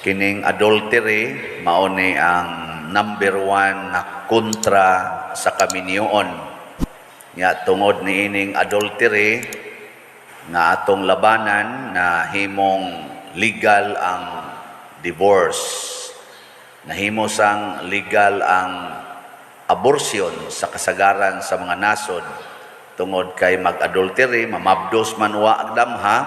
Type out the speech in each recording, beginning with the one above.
Kining adultery mao ni ang number one nga kontra sa kaminyoon. Nya tungod niining adultery nga atong labanan, na himong legal ang divorce. Nahimo sang legal ang abortion sa kasagaran sa mga nasod tungod kay mag-adultery, mamabdos man, wa agdamha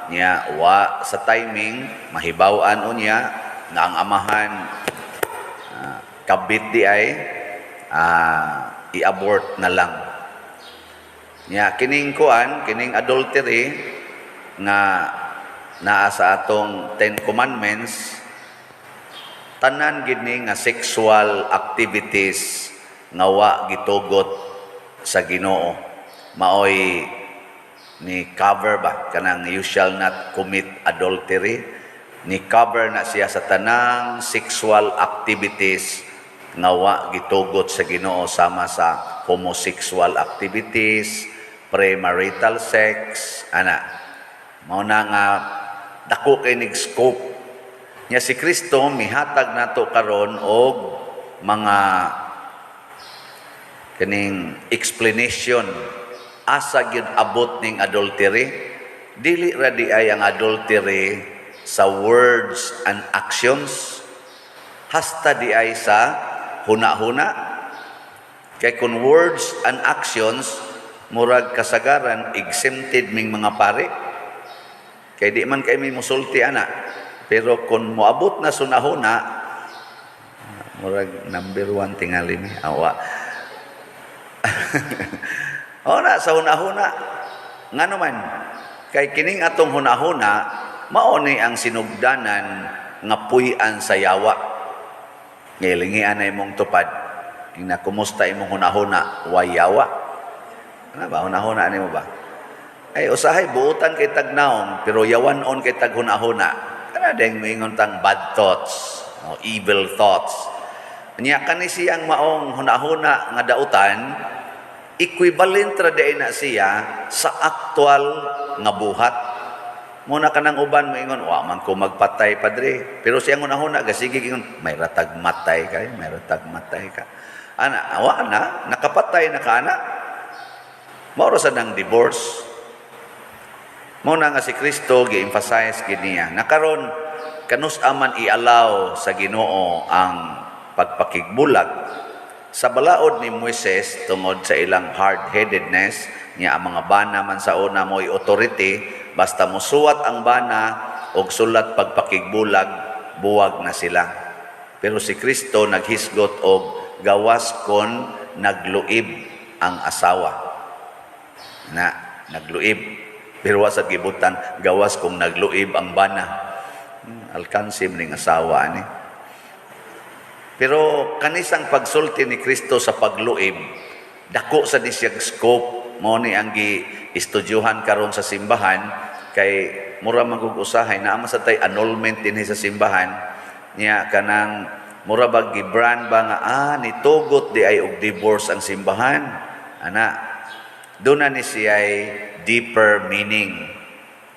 niya, wa sa timing, mahibaw-an unya nga ang amahan kabit di ay, i-abort na lang niya. Kining kuan, kining adultery nga naa sa atong Ten Commandments, tanan gid ni nga sexual activities nga wa gitugot sa Ginoo maoy ni cover ba. Kanang "You shall not commit adultery," ni cover na siya sa tanang sexual activities nga wa gitugot sa Ginoo, sama sa homosexual activities, premarital sex ana. Mao na nga dako kay nig scope nya. Si Kristo mihatag nato karon og mga kining explanation asa gyud abot ning adultery. Dili ra di ay ang adultery sa words and actions, hasta di ay sa huna-huna. Kay kung words and actions, murag kasagaran exempted ming mga pare kay di man kay may musulti ana. Pero kung moabot na sunahuna, murag number one tingali ni awa. O na sa hunahuna, ngano man kay kining atong hunahuna mao ni ang sinugdanan nga puy-an sa yawa. Ngilingian na imong tupad. Ina, kumusta imong hunahuna? Way yawa? Ano ba hunahuna nimo ba? Ay usahay buutan kay tagnaong, pero yawan-on kay tag hunahuna. Kana deng moingon tang bad thoughts, o evil thoughts. Nya kani siyang maong hunahuna nga dautan, equivalent ra diay na siya sa actual nga buhat. Muna kanang uban moingon, "Wa man ko magpatay, padre." Pero siyang hunahuna gasige ingon, "May ratag matay kay, may ratag matay ka." Ana, awa na, nakapatay na ka ana. Mao ra sa nang divorce. Mao na nga si Kristo gi-emphasize gid niya. Nakaron kanus aman i-allow sa Ginoo ang pagpakigbulag? Sa balaod ni Moises, tungod sa ilang hard-headedness niya, ang mga bana man sa una mo'y authority, basta musuwat ang bana og sulat pagpakigbulag, buwag na sila. Pero si Kristo naghisgot og gawas kon nagluib ang asawa. Na nagluib. Pero wa sa gibutan gawas kung nagluib ang bana. Alkansi ning asawa ani. Pero kanisang pagsulti ni Kristo sa pagluib, dako sa ni siyang scope. Mao ni ang gi-estudyuhan karon sa simbahan kay mura man kog usahay naa man sa tay annulment dinhi sa simbahan niya. Kanang mura ba gibrand ba nga nitugot di ay og divorce ang simbahan ana. Doon na ni siya deeper meaning.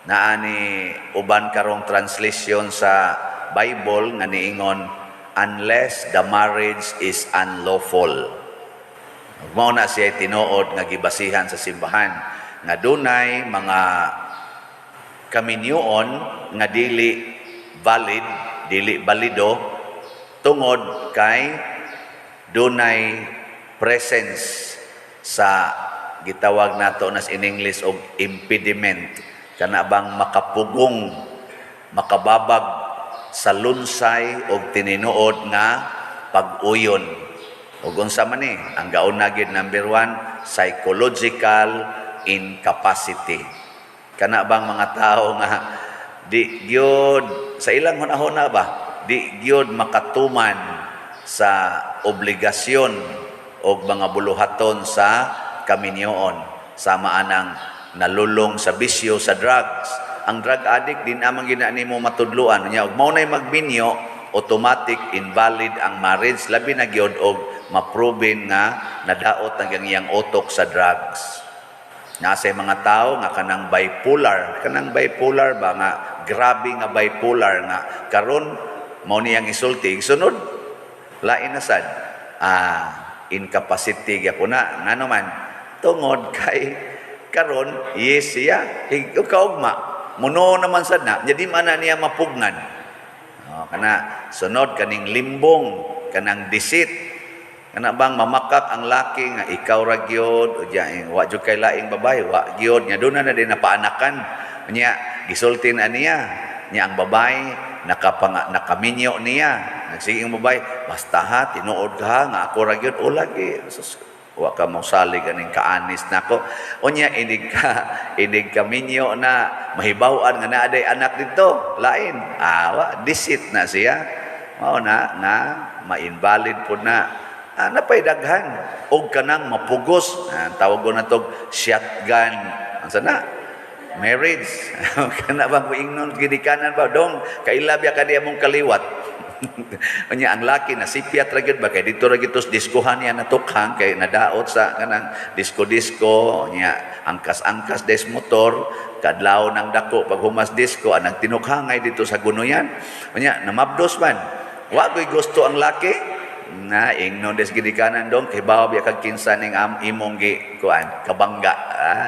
Naa ni uban karong translation sa Bible nga niingon, "unless the marriage is unlawful." Mao na siya tinuod nga gibasihan sa simbahan nga dunay mga kaminyoon nga dili valid, dili balido tungod kay dunay presence sa gitawag nato nas in English og impediment, kana bang makapugong, makababag sa lunsay og tininuod nga pag-uyon. Ug unsa man ni ang gauna gid? Number one, psychological incapacity. Kana bang mga tao nga di gyud sa ilang hunahuna ba, di gyud makatuman sa obligasyon og mga buluhaton sa kaminyoon, sama anang nalulong sa bisyo sa drugs. Ang drug addict, di naman gina nimo matudloan nya. Og mao nay magminyo, automatic invalid ang marriage, labi na gyud og maproven nga nadaot ang iyang utok sa drugs. Nasa mga tao nga kanang bipolar ba nga grabe nga bipolar nga karon. Mao niyang isulti sunod lain na sad. Incapacity gyapon na. Ngano man? Tungod kay karon yes siya kaugma muno naman sad na, jadi man na niya mapugnan. Oh, kana sunod kaning limbong, kanang deceit, kana bang mamakak ang laki nga ikaw ra gyud o diya, wa jud kay laing babae, wa gyud nya doon na din napaanakan nya, gisulti na niya nya ang babae nakapanga nakaminyo niya, nagsige ang babae, "Basta ha, tinuod ka ha, nga ako ra gyud." O lagi, sus, wa ka mosalig aning kaanis nako. Unya inig ka minyo na mahibaw-an nga naa day anak dito lain, wa deceit na siya, mao na nga ma-invalid pud na. Napay daghan og kanang mapugos, tawag ko na tog shotgun ang na marriage. Kana bang moingnon gidikanan ba, "Dong, kaila biya ka di among kaliwat?" Unya ang laki na sipyat ra gyud ba, kay dito ra gyud tos diskuhan niya natukhang, kay nadaot sa kanang disco-disco nya, angkas-angkas des motor kadlaw ng dako pag humas disco, anang tinukhangay dito sa gunuyan. Unya namabdos man, wa koy gusto ang laki na ingnon des gidikanan, "Dong, kay bawa biya kag kinsa ning imong gi kuan kabangga."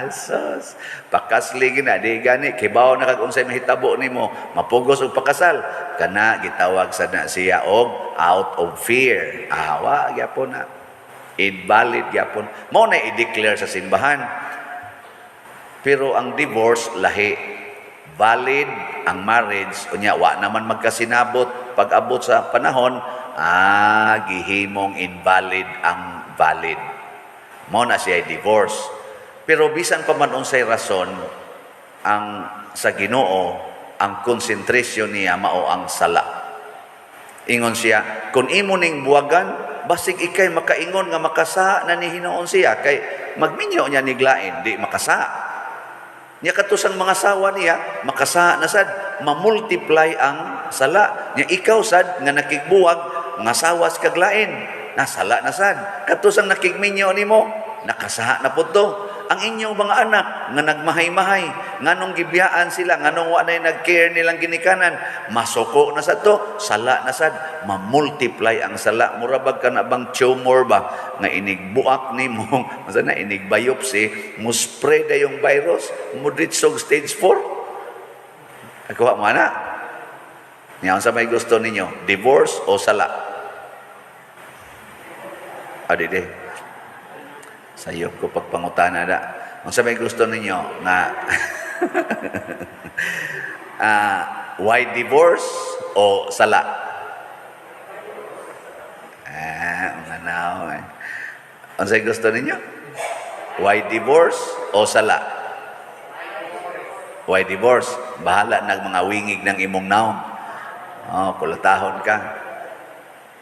Sus, pakasli gina di gani kay bawa na kag unsay mahitabo nimo, mapugos og pakasal. Kana gitawag sa na siya og out of fear. Wa gyapon na invalid gyapon, mao na i-declare sa simbahan. Pero ang divorce lahi. Valid ang marriage, unya wa naman magkasinabot pag abot sa panahon, gihimong invalid ang valid. Mao na siya divorce. Pero bisan pa man unsay rason, ang sa Ginoo, ang concentration niya mao ang sala. Ingon siya, kung imo ning buwagan, basig ikay makaingon nga makasa na ni hinuon siya, kay magminyo niya niglain, di makasa. Nya katusang mga sawa niya, makasa na sad, mamultiply ang sala. Nya ikaw sad nga nakigbuwag, nga sawas kag lain, nasala na sad. Katusang nakigminyo nimo, nakasaha na po to. Ang inyong mga anak nga nagmahay-mahay, nganong gibiyaan sila, nganong wa na nag-care nilang ginikanan, masuko na sad to, sala na sad, mamultiply ang sala. Mura bag ka na bang tumor ba, nga inig buak nimo, masa na inig biopsy, mo spread na yung virus, mo og stage 4. Ako mo na. Nya sa may gusto ninyo, divorce o sala? Adi di. Sayop ko pagpangutana da. Unsa may gusto ninyo nga why divorce o sala? Mga nao eh. Unsay gusto ninyo? Why divorce o sala? Why divorce? Bahala nag mga wingig ng imong naong. Oh, kulatahon ka.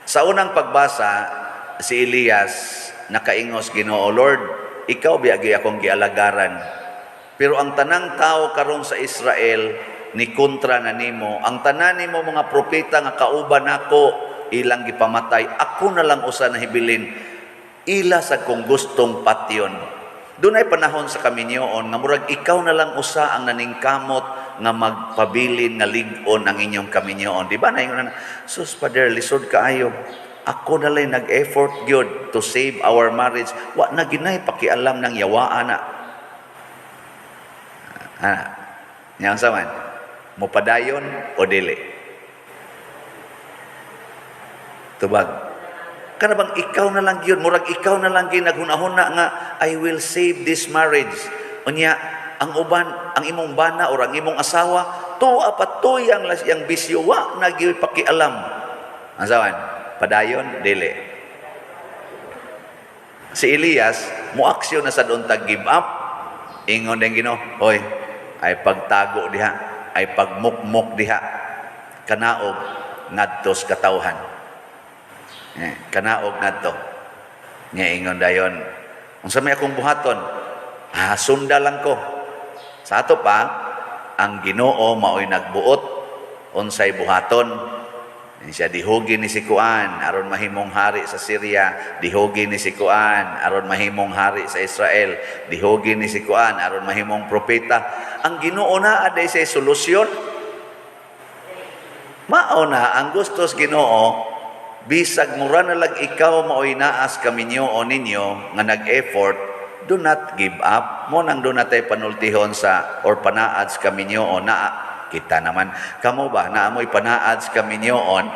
Sa unang pagbasa, si Elias nakaingos, "Ginoo Lord, ikaw biagi akong gialagaran. Pero ang tanang tao karon sa Israel ni kontra na nimo, ang tanan nimo mga propeta nga kauban nako ilang gipamatay, ako na lang usa na hibilin, ila sa kong gustong patyon." Dunay panahon sa kaminyoon nga murag ikaw na lang usa ang naningkamot nga magpabilin nga lig-on ang inyong kaminyoon. Di ba na ingon na, "Sus, Father, lisod kaayo. Ako na lang nag-effort gyud to save our marriage. Wa na ginay pakialam ng yawaan na." Nya unsa man? Mopadayon o dili? Tubag. Kana bang ikaw na lang gyud, murag ikaw na lang gyud naghunahuna nga "I will save this marriage." Unya ang uban, ang imong bana or ang imong asawa, tuwa pa tuyang las yang bisyo, wa na gyud pakialam. Unsa man? Padayon dili? Si Elias moaksyon na sa doon tag give up. Ingon din Ginoo, "Hoy, ay pagtago diha, ay pagmukmok diha. Kanaog ngadto sa katawhan." Kanaog ngadto. Nya ingon dayon, "Unsa may akong buhaton?" "Sunda lang ko." Sa ato pa, ang Ginoo mao'y nagbuot unsay buhaton. Siya dihugi ni si Kuan aron mahimong hari sa Syria, dihugi ni si Kuan aron mahimong hari sa Israel, dihugi ni si Kuan aron mahimong propeta. Ang Ginoo na aday say solusyon. Mao na ang gusto sa Ginoo, bisag mura na lag ikaw maoy naas kaminyo o ninyo nga nag-effort, do not give up. Mao nang duna tay panultihon sa or panaad sa kaminyoon na kita naman. Kamo ba, naamoy panaad sa kaminyoon?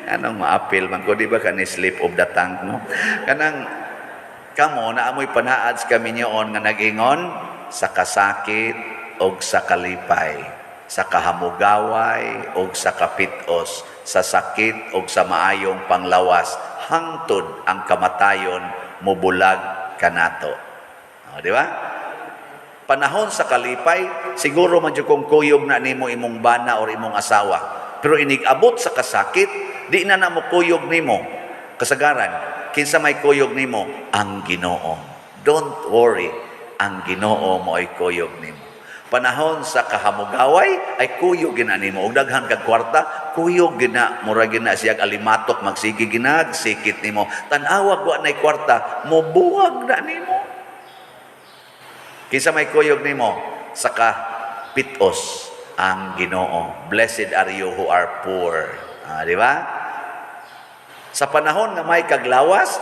Anong maapil man ko, di ba, kani slip of the tongue, no? Kanang kamo, naamoy panaad sa kaminyoon nga nag-ingon sa kasakit og sa kalipay, sa kahamugaway og sa kapitos, sa sakit og sa maayong panglawas, hangtod ang kamatayon mubulag kanato. O, di ba? Panahon sa kalipay, siguro man jud kung kuyog na nimo imong bana or imong asawa. Pero inig abot sa kasakit, di na na mo kuyog nimo. Kasagaran, kinsa may kuyog nimo? Ang Ginoo. Don't worry, ang Ginoo mo'y kuyog nimo. Panahon sa kahamugaway ay kuyog gina nimo. Og daghan kag kwarta, kuyog gina, mura gina siyag alimatok magsige ginag sikit nimo. Tan-awag wa nay kwarta, mobuwag na nimo. Kinsa may kuyog nimo? Sa kapitos, ang Ginoo. Blessed are you who are poor. Ah, di ba? Sa panahon nga may kaglawas,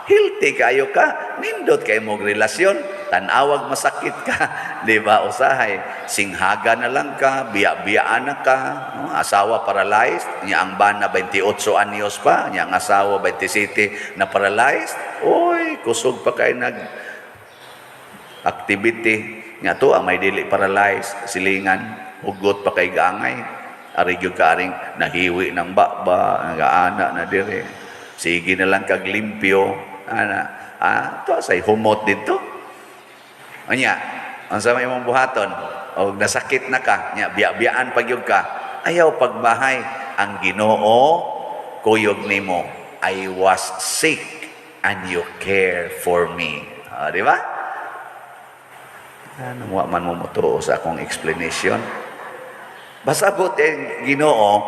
healthy kayo ka, nindot kay mong relasyon, tan-awag masakit ka, di ba? Usahay, singhaga na lang ka, biya-biyaan na ka, no? Asawa paralyzed, niya ang bana 28 anyos pa, niya ang asawa 27 na paralyzed, oy, kusog pa kay nag activity. Nga to ang may dili paralyzed, silingan, hugot pa kay gaangay. Ari gyud ka aring nahiwi ng baba, nagaana na dire. Sige na lang kag limpyo, ana. Ah, to say humot dito. Anya, unsa may imong buhaton? Og nasakit na ka, nya biya-biyaan pa gyud ka. Ayaw pagbahay, ang Ginoo kuyog nimo. I was sick and you care for me. Ah, di ba? Ano, wa man mo motuo sa akong explanation. Basabot eh, Ginoo,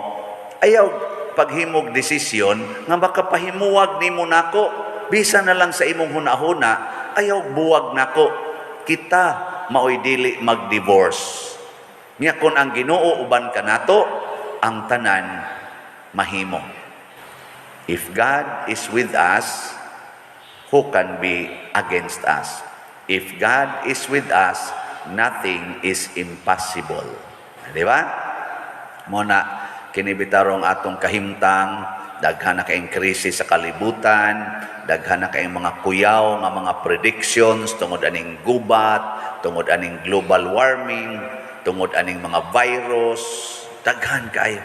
ayaw paghimog desisyon nga makapahimuwag nimo nako, bisan na lang sa imong hunahuna, ayaw buwag nako. Kita maoy dili mag-divorce. Nya kung ang Ginoo uban kanato, ang tanan mahimo. If God is with us, who can be against us? If God is with us, nothing is impossible. Di ba? Mao na kini bitarong atong kahimtang, daghan na kayong krisis sa kalibutan, daghan na kayong mga kuyaw nga mga predictions tungod aning gubat, tungod aning global warming, tungod aning mga virus, daghan kayo.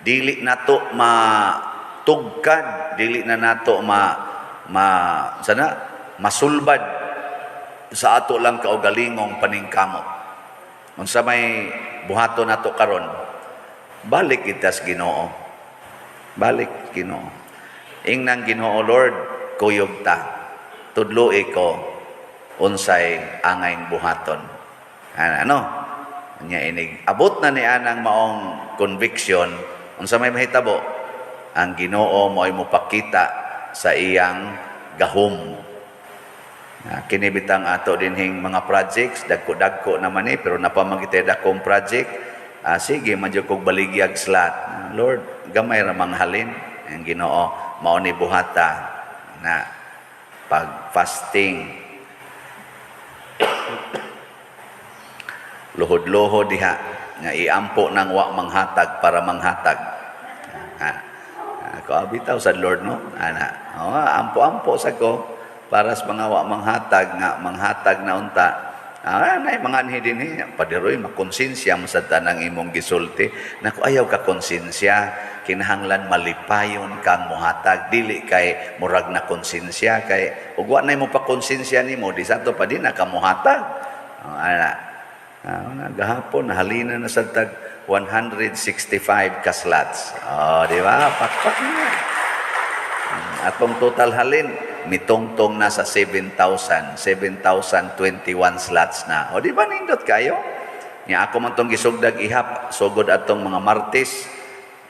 Dili nato matugkad, dili na nato ma ma sana masulbad sa ato lang kaugalingong paningkamot. Unsa may buhaton nato karon? Balik kita sa Ginoo. Balik Ginoo. Ingnang Ginoo, "Lord, kuyog ta. Tudloi ko unsay angayng buhaton." Ano? Nya inig abot na ni anang maong conviction, unsa may mahitabo? Ang Ginoo mo'y mopakita sa iyang gahom. Kini bitang ato dinhing mga projects, dagko-dagko naman eh, pero napamagitay dakong project, sige, man jud kog baligyag slot. Lord, gamay ra manghalin ang Ginoo, mao ni buhata na pag fasting, luhod-luhod diha nga iampo nang wa manghatag para manghatag. Ha. Ako bitaw sa Lord, no, ana. Oh, ampo-ampo sa ko para sa mga wa manghatag nga manghatag na unta. Nay mga anhi dinhi, padiroy, makonsensya mo sa tanang imong gisulti. Naku, ayaw ka konsensya, kinahanglan malipayon kang muhatag, dili kay murag na konsensya, kay ug wa nay mo pa konsensya nimo di sadto pa di na ka muhatag. Oh, ana. Gahapon nahalina na sa tag 165 ka slots. Oh, di ba? Pakpak na. Atong total halin mitongtong na sa 7,000, 7,021 slots na. O di ba nindot kayo? Nya ako man tong gisugdag ihap sugod atong mga Martes.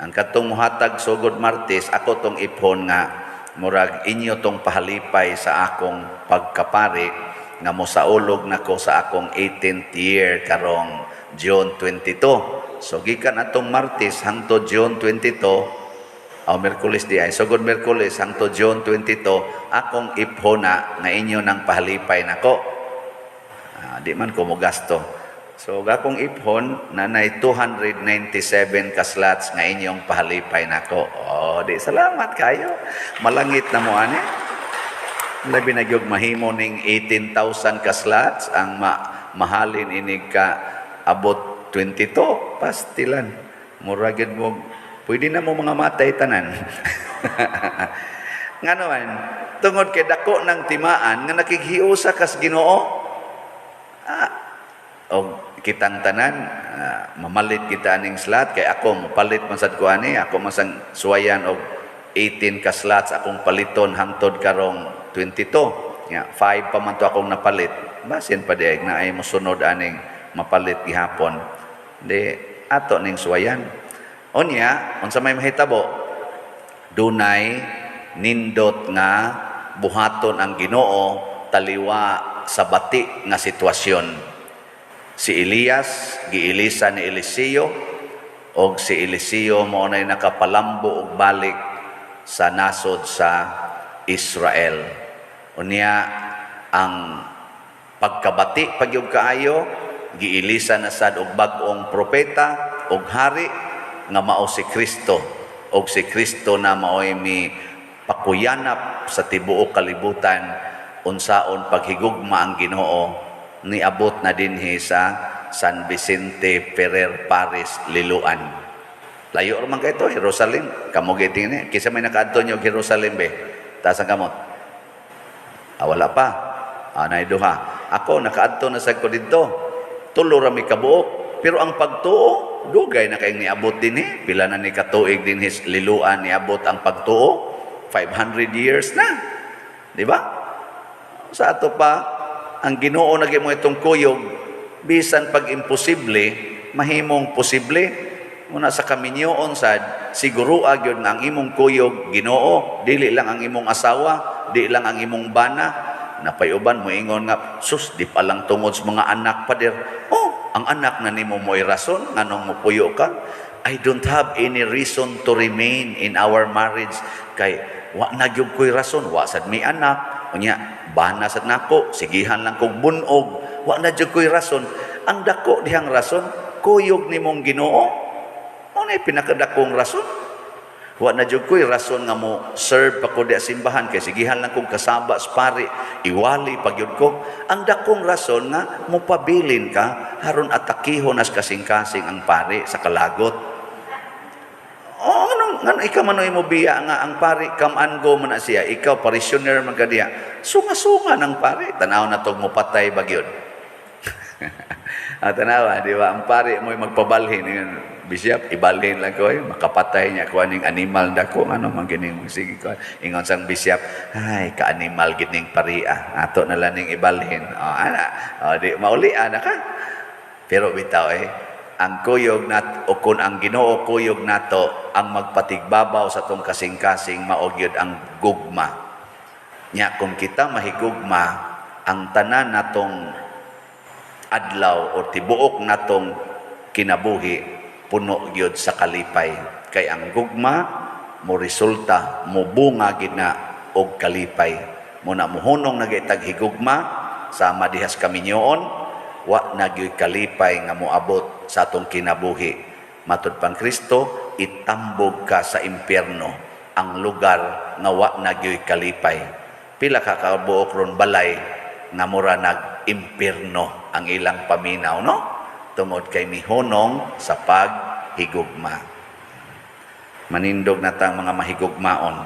Ang katong muhatag sugod Martes, ako tong iphon nga murag inyo tong pahalipay sa akong pagkapari. nga mosaulog nako sa akong 18th year karong June 22. So gikan atong Martes hangtod June 22, o Miyerkules di ay, sugod Miyerkules hangtod June 22, akong iphona nga inyo nang pahalipay nako. Di man ko mo gasto. So akong iphon nanay 297 ka slots nga inyong pahalipay nako. Oh, di salamat kayo. Malangit na mo ani. Labi na gyud mahimo ning 18,000 ka slots ang mahalin inig ka abot 22 pastilan. Mura gyud mo pwede na mo mga matay tanan. Ngano man, tungod kay dako ng timaan nga nakighiusa kas Ginoo. Og kitang tanan, mamalit kita aning slot kay ako mopalit man sad ko ani, ako man sang suwayan og 18 ka slots akong paliton hangtod karong 22. Nga 5 pa man to akong napalit. Basin pa diay na ay mosunod aning mapalit gihapon. Di ato ning suwayan. Unya, unsa may mahitabo? Dunay nindot nga buhaton ang Ginoo taliwa sa bati nga sitwasyon. Si Elias giilisa ni Eliseo, og si Eliseo mao nay nakapalambo og balik sa nasod sa Israel. Unya ang pagkabati pagyud kaayo, giilisa na sad og bag-ong propeta og hari nga mao si Kristo, og si Kristo na maoy mi pakuyanap sa tibuok kalibutan unsaon paghigugma ang Ginoo. Niabot na dinhi sa San Vicente Ferrer Parish, Liloan. Layo ra man kay to Jerusalem. Kamo gitingin kinsa may nakaadto niyo Jerusalem be? Taas ang kamot. Wala pa. Nay duha. Ako nakaadto na sad ko didto. Tulo ra mi kabuok. Pero ang pagtuo, dugay na kayong niabot dinhi. Pila na ni katuig dinhi Liloan niabot ang pagtuo? 500 years na. Di ba? Sa ato pa, ang Ginoo na mo itong kuyog, bisan pag imposible, mahimong posible. Muna sa kaminyoon sad, siguro gyud nga ang imong kuyog Ginoo, dili lang ang imong asawa, di lang ang imong bana. Napayuban mo ingon nga, sus, di pa lang tungod sa mga anak, pader. Oh, ang anak na nimo mo'y rason nganong mopuyo ka. I don't have any reason to remain in our marriage kay wa na gyud ko'y rason, wa sad mi anak. Unya, bana sad nako, sigihan lang kog bunog, wa na gyud ko'y rason. Ang dako dihang rason, kuyog nimong Ginoo. Mao na pinakadakong rason. Wa na jud ko'y rason nga mo serve pa ko di simbahan kay sigihan lang kog kasaba sa pari, iwali pa gyud ko. Ang dakong rason nga mopabilin ka haron atakihon as kasing-kasing ang pari sa kalagot. Oh, anong ngano ikaw man mo biya nga ang pari come and go man na siya, ikaw parishioner man ka diya. Sunga-sunga ng pari, tanaw na tog mo patay ba gyud. Tanawa, di ba? Ang pari mo'y magpabalhin. Yun, Bishop, ibalhin lang ko, eh. Makapatay niya ko aning animal dako. Ano, man gining sige ko. Ingon sang bishop, ay, ka-animal gining pari ah. Ato na lang ning ibalhin. O, ana. O, di, mauli, ana ka. Pero bitaw eh, ang kuyog nat o kung ang Ginoo kuyog nato ang magpatigbabaw sa tong kasing-kasing mao gyud ang gugma. Nya kung kita mahigugma ang tanan natong adlaw o tibuok natong kinabuhi puno gyud sa kalipay, kay ang gugma mo resulta mo bunga gid na og kalipay. Mo na muhunong na gitag higugma sama dihas kaminyoon, wa na gyud kalipay nga moabot sa atong kinabuhi. Matud pang Kristo, itambog ka sa impyerno, ang lugar nga wa na gyud kalipay. Pila ka kabuok ron balay nga mura nag impyerno ang ilang paminaw, no? Tungod kay mihunong sa paghigugma. Manindog na tang mga mahigugmaon.